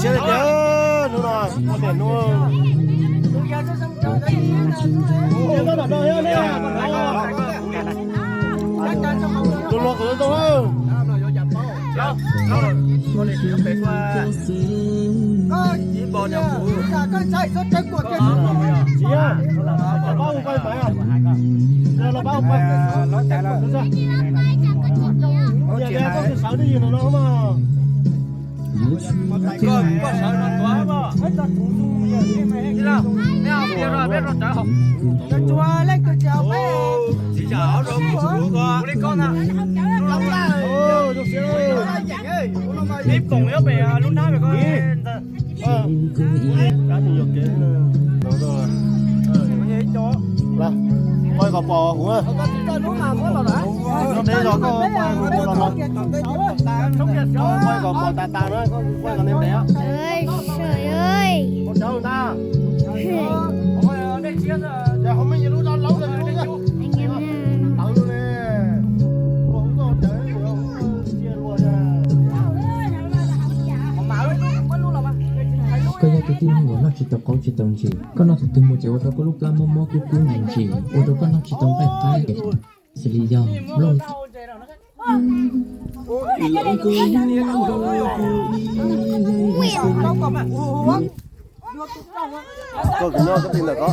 Siab tiag, hnub no, niam hnub. Tus hluas kuv tau. Tsis, los pab hu pab pab, los pab hu pab. Koj sawv twj ywm no mas. Poj kom pom huv, no ntev zog koj poj kom pom tas tas na, poj kom ntev ntev. Koj yog tus tib neeg uas noj tsis tau qaub tsis tau ntsis, koj noj thaum twg mus ces ua rau koj lub plab mob mob kub kub ntsis ntsis, ua rau koj noj tsis tau nqaij qaib. Xws li yog nplooj. Koj kws nyob koj tig ntawm ko.